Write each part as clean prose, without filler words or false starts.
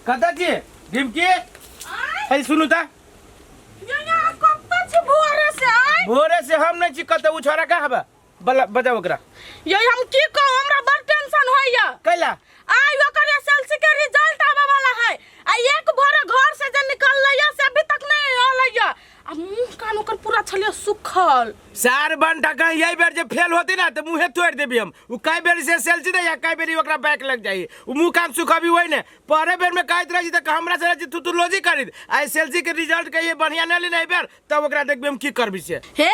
कतऽ छियै ढिमकी है सुनू तऽ कतऽ छी भोरे से आय भोरे से हम नहीं छी कतऽ उ छोरा कहाँ हबे बला बजाओ ओकरा ये हम की कहू हमरा बड़ टेंशन होइया कैला आइ ओकर एसएलसी के रिजल्ट आवे वाला है आ एक भोरे घर से जे निकललै से अभी तक नहीं आलै आ मुंह कान ओकर पूरा छलिए सुखल सार बंटा कहीं यही बेर जे फेल होती ना तो मुँहे तोड़ देबी हम उ कई बेर से एसएलसी दे या कई बेर ओकरा बैक लग जाई उ मुँह कान सुखाबी वही ने पहले बेर में कहत रही त हमरा से रही तू तू लोजी करी आ एसएलसी के रिजल्ट के ये बढ़िया ना लेने बेर तब ओकरा देखबी हम की करबी से हे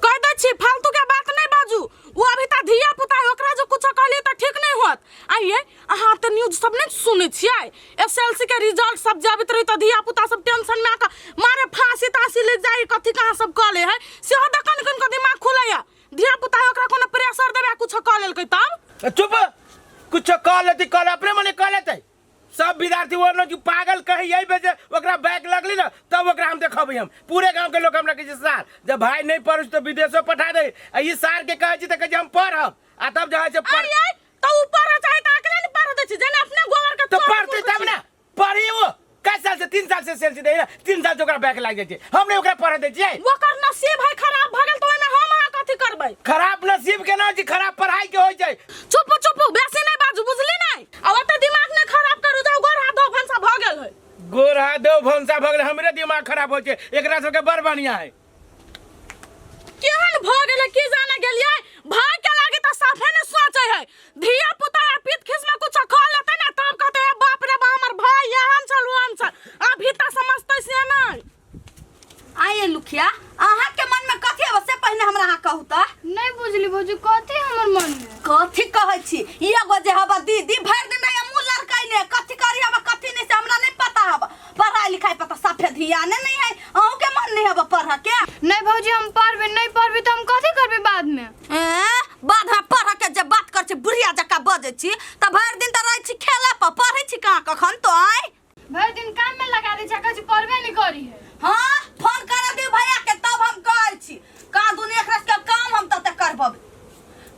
कह दै छी फालतू के बात नहीं बाजू वो अभी तक धिया पुता है ओकरा जो कुछ कहलिए त ठीक नहीं होत आइए अहाँ त न्यूज सब नहीं सुनै छियै एसएलसी के रिजल्ट सब जाबत रही त धिया पुता सब टेंशन में आके मारे फांसी तांसी लग जाई कथी कहाँ सब कह ले है सेहो त कन कन के दिमाग खुलैया धिया पुता है ओकरा कोनो प्रेशर देबे कुछ कह लेलकै तब चुप कुछ कह लेती कह अपने मने कह लेते सब विद्यार्थी वो न कि पागल कहे यही बेजे ओकरा बैक लगली ना तब ओकरा हम देखबै हम पूरे गांव के लोग हमरा कहै छै सार जब भाई नहीं पढ़ तो विदेशो पठा दे आ ई सार के कहै छी तऽ कहै छै हम पढ़ब आ तब जे होइ छै पढ़ अरे तो ऊपर चाहे त अकेले नहीं पढ़ दै छी जेना अपने गोबर के तो चोर पढ़ते कुकुर तब छी। ना पढ़ी वो कै साल से 3 साल से सेल दे ना 3 साल से ओकरा बैक लागि जाइ छै हम नहीं ओकरा पढ़े दै छियै ओकर नसीब है खराब भऽ गेल तऽ ओहिमे हम अहाँ कथी करबै खराब नसीब के ना छै खराब पढ़ाई के होइ छै चुप चुप बेसी नहि बाजू बुझली नहि आ ओते दिमाग नहि खराब करू जाउ गोर हाथ धो भनसा भऽ गेल है गोर हाथ दो भनसा भऽ गेलै हमरे दिमाग खराब होइ छै एकरा सबके बड़ बढ़िया है केहन भऽ गेलै की जाने गेलियै भाय के लागे तऽ साफे ने सोचै है धिया पुता आ पीत खीस में कुछ खा लेतै ने तब कहतै हे बाप रे बा हमर भाय एहन छल ओहन छल अभी तऽ समझतै से नहि आये लुखिया अहाँ के मन में कथी आवे से पहिने हमरा अहाँ कहू त नहीं बुझली भौजी कथी हमर मन में कथी कहै छी ई एगो जे हवा दीदी भरि दिन या मुँह लड़कैने कथी करी हवा कथी नहीं से हमरा नहीं पता हवा पढ़ाई लिखाई पता साफे ध्याने नहीं है अहूँ के मन नहीं हवा पढ़ के नहीं भौजी हम पढ़बे नहीं पढ़बे तो हम कथी करबे बाद में ए, बाद में पढ़ के जे बात कर छी बुढ़िया जकाँ बजै छी तऽ भरि दिन तऽ रहै छी खेला पर पढ़ै छी कहाँ कखन तो आय भरि दिन काम में लगा दे छै कहै छी पढ़बे नहीं करी है हाँ फोन कर दियौ भैया के तब हम कहै छी कहाँ दुनिया एकरा के काम हम तते करबब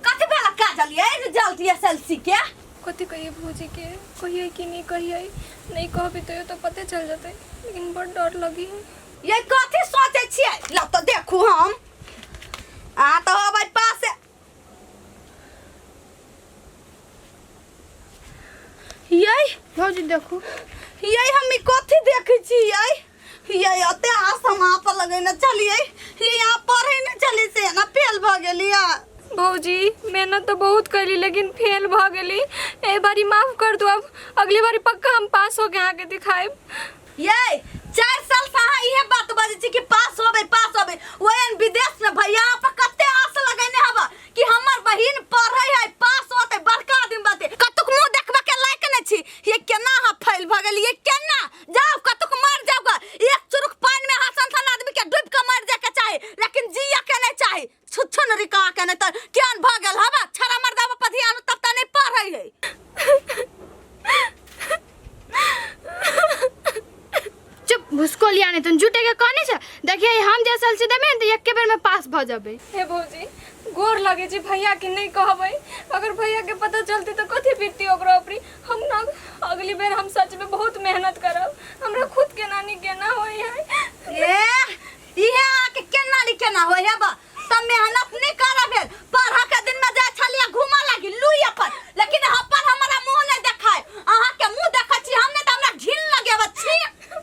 कथी भेला काजल ये रिजल्ट एस एल सी के कथी कहिए भौजी के कहिए कि नहीं कहिए नहीं कहबे तो तो पते चल जते लेकिन बड़ डर लगी है ये कथी सोचै छियै ला तो देखू हम आ तो होबै पास ये भौजी देखू ये हम ई कथी देखै छियै ये अते आस हम अहाँ पर लगेने छलियै ये यहाँ पढ़े नहि छलियै से ना फेल भऽ गेलियै भौजी मेहनत तो बहुत कैली लेकिन फेल भ गेली ए बारी माफ कर दो अब अगली बारी पक्का हम पास हो के अहाँके दिखाएब ये 4 साल से अहाँ इहे बात बजै छी कि पास होबै पास होबै ओहन विदेश में भैया अहाँ पर कते आस लगेने हब कि हमर बहिन पढ़ै है पास होतै बड़का आदमी बनतै कतुक मुंह देखबा के लायक नहि छी ये केना अहाँ फैल भऽ गेलियै केना जाउ कतुक मर जाउ ग एक चुरुक पानि में अहाँ सन सन आदमी के डूबि के मर जाय के चाही लेकिन जिया के नहि चाही छुच्छो न रिका के नहि तऽ केहन भऽ गेल हबा छड़ा मर्दाबा पर ध्यान तब तऽ नहि पढ़ै है चुप भुसको लिया नहीं तुम झूठे के कहने छे देखिए हम जे एसएलसी देबे ने तो एके बेर में पास भ जबे हे भौजी गोर लगे छी भैया के नहीं कहबै अगर भैया के पता चलते तो कथी बीतती ओकरा ऊपरी हम ना अगली बेर हम सच में बहुत मेहनत करब हमरा खुद के नानी केना होई है ए इहे अहाँके केना ली केना होय है बा तब मेहनत नहीं कर भेल पढ़ा के दिन में जाय छलियै घूमऽ लागी लुई अपन लेकिन अपन हमरा मुंह नहीं देखाय अहाँ के मुंह देखै छी हम नहीं तऽ हमरा घिन लगे बा छी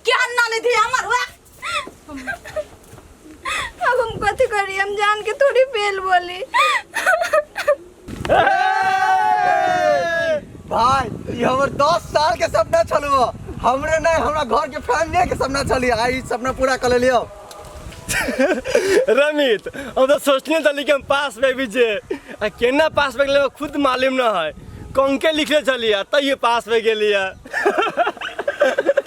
केहन नानी धी हमर वएह अब हम कथी करी हम जान के थोड़ी फेल बोली भाई ई हमर 10 साल के सपना छलू हमरे नहीं हमरा घर के फैमिली के सपना छली आई ई सपना पूरा कर लेलियो रमित हम तो सोचने चली कि हम पास में भी जे आ केना पास भए गेलै खुद मालूम न है कंके लिखले चली आ तैयो पास भए गेलियै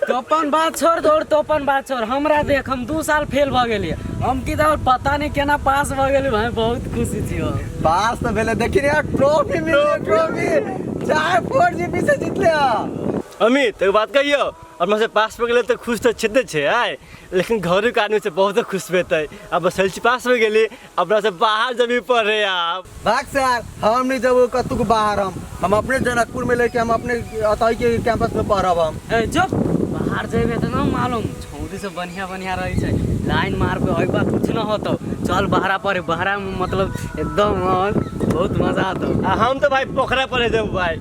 तो अपन बात छोड़ दौड़ तो अपन बात छोड़ हमरा देख हम 2 साल फेल भऽ गेलियै हम की तऽ पता नहि केना पास भऽ गेली भाई बहुत खुशी छी हम पास तो भेले देखी रे ट्रॉफी मिल ट्रॉफी 4 4 जीबी से जीतले अमित एगो बात कहियो और से पास भऽ गेलै तऽ खुश तऽ छेते छै आइ, लेकिन घरोके आदमी से बहुत खुश हेतै। आब एस एल सी पास भऽ गेली, अपना से बाहर जबी पढ़े आब। भाग सर, हम नहीं जब कतुक बाहर, हम अपने जनकपुर में लेके हम अपने अतही के कैंपस में पढ़ब हम। ए चुप, बाहर जेबे तऽ न मालूम छौड़ी सब बढ़िया बढ़िया रहै छै, लाइन मारबे अइबा कुछ न होतौ। चल बहरा पढ़े, बहरा में मतलब एकदम बहुत मजा आतौ। आ हम तऽ भाई पोखरा पढ़े जेब भाई।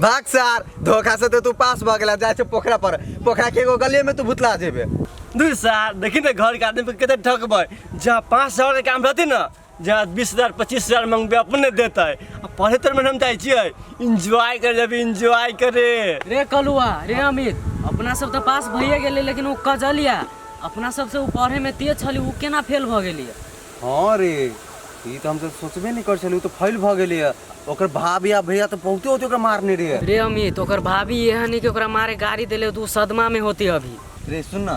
भाग सर, धोखा से तो तू पास भऽ गेला, जाइ छै पोखरा पर, पोखरा के एगो गलिये में तू भुतला जेबे। दू साल देखी ने घर के आदमी के कते ठकबै, जहाँ 5,000 के काम रहतै ने, जहाँ 20,000 25,000 मंगबै अपने देतै। आ पढ़े तर में हम जाइ छियै एन्जॉय करे जेबै, एन्जॉय करे। रे कलुआ, रे अमित, अपना सब तऽ पास भइए गेलै, लेकिन ओ कजलिया अपना सबसे ओ पढ़े में तेज छली, ओ केना फेल भऽ गेली? हाँ रे, ई तऽ हमसब सोचबे नहीं कर छली, उ तऽ फेल भऽ गेली है। ओकर भाभी आ भैया तऽ बहुते होते ओकरा मारने रहे। रे अमित, ओकर भाभी एहन है कि ओकरा मारे गाड़ी देले तऽ ओ सदमा में होती अभी। रे सुन ना,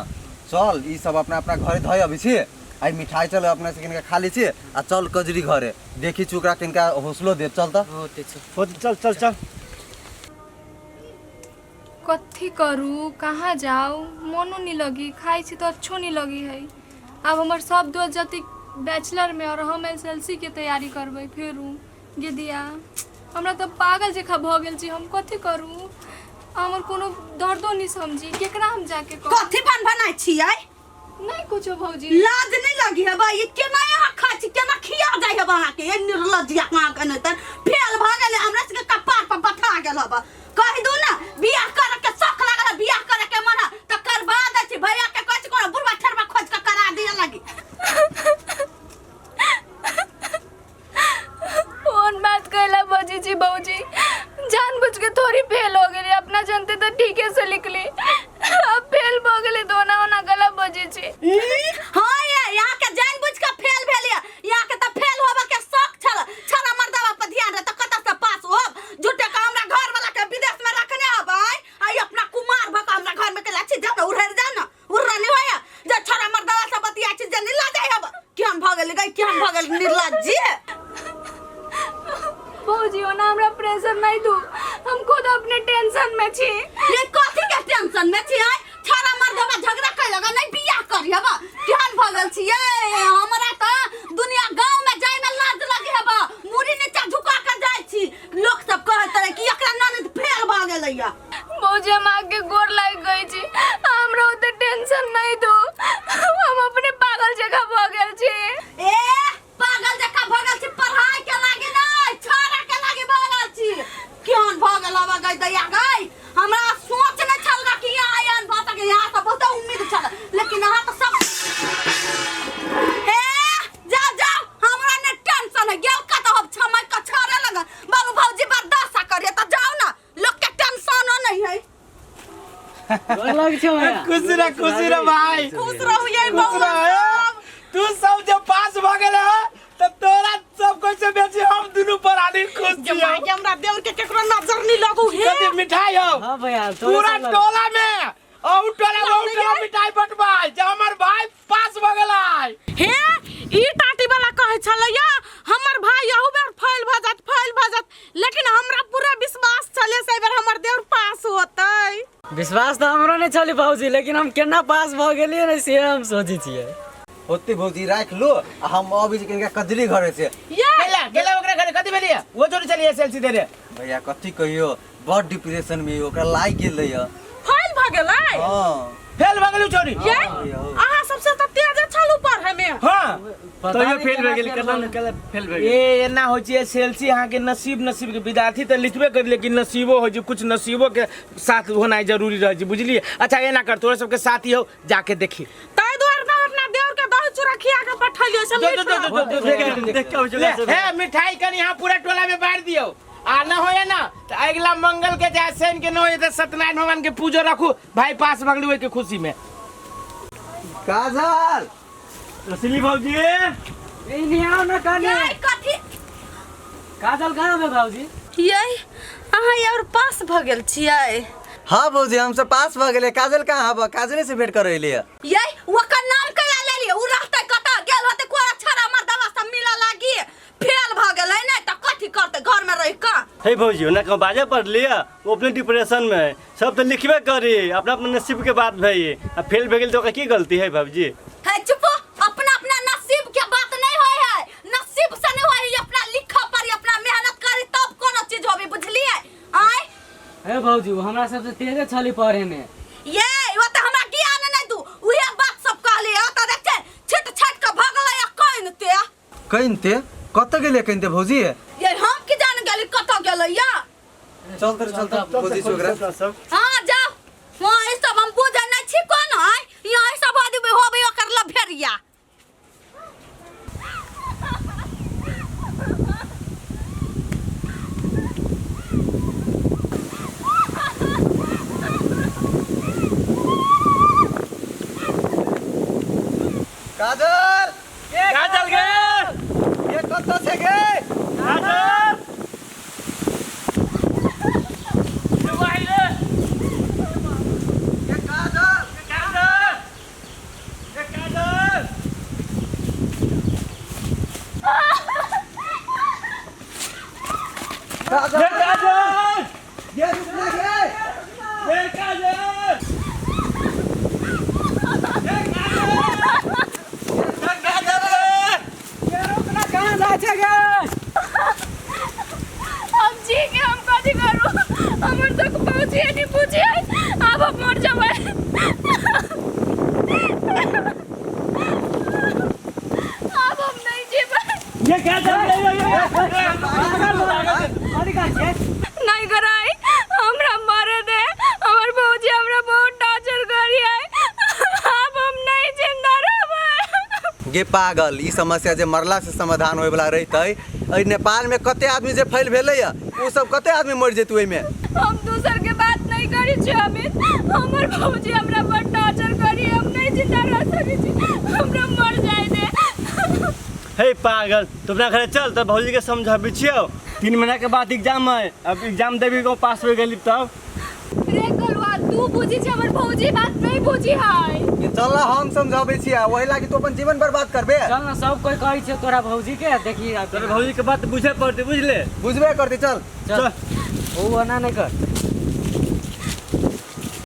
चल ई सब अपना अपना घरे धोए अबै छी, आई मिठाई चल अपना से किनका खा लै छी, आ चल कजरी घरे देखी छी ओकरा किनका हौसलो दे, चल तऽ। होते छै। होते, चल चल चल। कथी करू, कहाँ जाउ, मोनो नहीं लगी, खाइ छी तऽ अच्छो नहीं लगी है। आब हमर सब दोस्त जते बैचलर में और हम एस एल सी के तैयारी करबै फेरू। गे दिया, हमरा तऽ पागल जकाँ भऽ गेल छी, हम कथी करू, हमर कोनो दर्दो नहीं समझी, केकरा हम जाके कहू? कथी बन बनाइ छियै? नहीं कुछो भौजी। लाज नहीं लगी है भाई, केना यहाँ खाइ छी, केना खिया जाइ है अहाँके? ए निर्लज्जिया अहाँ के नहि तऽ फेल भऽ गेलै, हमरा सबके कपार पर बथा गेल हब। कहि दू ने बियाह करे के शौक लागल है, बियाह करे के मन है तऽ करबा दै छी भैया के, कहै छी कोनो बुढ़वा ठेरवा खोज के करा दिअ लगी। फोन बात कैला बजी छी भौजी, जानबूझ के थोड़ी फेल हो गेली, अपना जनते तो ठीके से लिखली, अब फेल भ गेली तो ओना ओना गलत बजी छी। हाँ ये यहाँ के जानबूझ के फेल भेल ये, यहाँ के तो फेल होबे के शौक छल, छला मर्दवा पर ध्यान रहे तो कतऽ से पास होब? झूठे के हमरा घर वाला के विदेश में रखने हब, आय आई अपना कुमार भ के हमरा घर में के लाछी जाओ ना, उड़ेर जाओ ना, उड़रा नहीं होया जे छोरा मर्दवा से बतिया छी जे नहीं लाज हब, केहन भ गेल गई, केहन भ गेल निर्लज्ज जी। भौजी ओना हमरा प्रेशर नहीं दू, हम खुद अपने टेंशन में छी। ये कथी के टेंशन में छी? आय छोरा मर्दवा झगड़ा कर लगा नहीं बियाह करी हब, केहन भ गेल छी ये? हमरा त दुनिया गांव में जाय में लाज लगे हब, मुड़ी नीचा झुका के जाय छी, लोग सब कहत रहे कि एकरा ननद फेल भ गेलैया। भौजी हम आके गोर लाग गई छी, हमरा ओते टेंशन नहीं दू, हम अपने पागल जगह भ गेल छी। ए पागल जकाँ भऽ गेल छी, पढ़ाई के लागी नहीं छोरा के लागी भऽ गेल छी। केहन भऽ गेल हवा गई दैया गई, हमरा सोच नहीं छल ना कि यहाँ एहन भऽ सके, यहाँ से बहुत उम्मीद छल, लेकिन अहाँ तऽ सब हे जाओ जाओ, हमरा ने टेंशन है गेल कतऽ हम छमय के छोड़े लगल बाबू भौजी बर्दाश्त करिए तऽ जाओ ना, लोग के टेंशन नहीं है। गोर लग छौ भैया। खुश रह, खुश रह भाई, खुश रहू ये खुश बउआ रह। सब। तू सब जब पास भ गेले ह त तोरा सब कोई से बेसी हम दुनू प्राणी खुश जे छियौ। माय के हमरा देवर के केकरो नजर नहीं लगू हे। कथी मिठाई हो? हाँ भैया, तोरे पूरा सब लग- टोला में औ टोला औ टोला मिठाई बंटवाई जे हमर भाई पास भ गेलै। हे ई टाटी वाला कहै छलैया हमर भाई अहू बेर फेल भ जात, फेल भ जात, लेकिन हमरा पूरा विश्वास छलै से एहि बेर हमर देवर पास होतै। विश्वास तऽ हमरो नहि छलै भौजी, लेकिन हम केना पास भऽ गेलियै ने से हम सोचै छियै। होते भौजी राख लो, आ हम अबै छी कनिका कजरी घरे से। ये गेला गेला ओकरा घरे कथी भेलियै? ओ जोड़ी छलियै एसएलसी देने। भैया कथी कहियो, बड़ डिप्रेशन में ओकरा लागि गेल रहै। फेल भऽ गेलै? हाँ। फेल भऽ गेलै छोरी? ये हाँ। अहाँ सबसे तऽ तेज छलू पढ़े में। हाँ। पता तैयो नहि फेल केना भए गेल, फेल केना भऽ ने केना फेल भए ए गेल। एना होइ छै एसएलसी अहाँ के नसीब नसीब के विद्यार्थी तऽ लिखबे कर, लेकिन नसीबो होइ छै, कुछ नसीबो के साथ होनाइ जरूरी रहै छै, बुझलियै? अच्छा एना कर, तोरा सबके साथी हो जाके देखी। ताहि दुआरे तऽ अपना देवर के दही चूड़ा खिया के पठलियै से जो, जो, जो, जो, जो, जो, देख के आबै छी ले, ओकरा से। हे मिठाई कनि यहाँ पूरा टोला में बांट दियौ, आ न होए ना तो अगला मंगल के चाहे शनि के न होए तो सत्यनारायण भगवान के पूजो रखू, भाई पास भगली ओहि के खुशी में। काजल रसीली भौजी ए नहीं आओ ना कने। ये कथी? काजल कहाँ है भौजी? ये अहाँ और पास भ गेल छियै? हाँ भौजी, हम सब पास भ गेलै। काजल कहाँ हब? काजले से भेंट करे एलियै। ये ओकर नाम कैला लेलियै? उ रहतै कतऽ गेल होतै, कोरा छड़ा मर्दवा सब मिलऽ लागी फेल भ गेलै नै तऽ कथी करतै घर में रहि कऽ? हे भौजी, ओना कहूँ बाजे पड़लियै, ओ अपने डिप्रेशन में है। सब तऽ लिखबे करी, अपना अपना नसीब के बात भई, आ फेल भए गेल तऽ ओकरा की गलती है भौजी? है चुप, अपना अपना नसीब के बात नहीं होय है, नसीब से नहीं होय है, अपना लिखऽ पड़ी, अपना मेहनत करी तब कोनो चीज होबी, बुझलियै? आय हे भौजी, ओ हमरा सबसे तेजे छली पढ़े में। ये ओ तऽ हमरा ज्ञान नहीं दू, उहे बात सब कहली। ओ तऽ देख छै छिट छाट के भगलै आ कनिते। कनिते कतऽ गेलै कनिते भौजी? ये हम की जान गेली कतऽ गेलै या। चल तर चल तर खोजी छी ओकरा। सब हाँ जाओ, हाँ ई सब हम बुझै नहीं छी कोन है, यहाँ ई सब आदमी होबे ओकर लभेरिया। काजल, काजल गे, ये कतऽ छै गे? काजल ये काजल, काजल ये काजल। काजल, ये काजल, ये रुकना गे। ये काजल, ये काजल, ये रुकना कहाँ जाइ छै गे? हम जी के हम कथी करू, हमर तक पहुँचिए नहीं पूछिए, आब हम मर जेबै, आब हम नहीं जीबै। ये काजल, ये नहीं कराई, हमरा मरे दे, हमर भौजी हमरा बहुत टॉर्चर करी है, आब हम नहीं जिंदा रहबै। गे पागल, ई समस्या जे मरला से समाधान होय वाला रहितै, एहि नेपाल में कते आदमी जे फैल भेलै या ओ सब कते आदमी मरि जेतै ओहिमे। हम दोसर के बात नहीं करी छी अमित, हमर भौजी हमरा बड़ टॉर्चर करी, हम नहीं जिंदा रह सकै छी, हमरा मर जाए दे। हे पागल, तू अपना घरे चल तऽ भौजी के समझाबी छियौ, 3 महीना के बाद एग्जाम है, अब एग्जाम देबी को पास हो गेली तब। रे कलुआ, तू बुझी छी हमर भौजी बात नहीं बुझी है। ये चल ना, हम समझाबै छी, आ ओहि लागी तू अपन जीवन बर्बाद करबे। चल ना, सब कोई कहै छै तोरा भौजी के देखी। तोरा भौजी के बात बुझे पड़तै, बुझले? बुझबे करतै, चल चल, ओ ओना नहीं कर।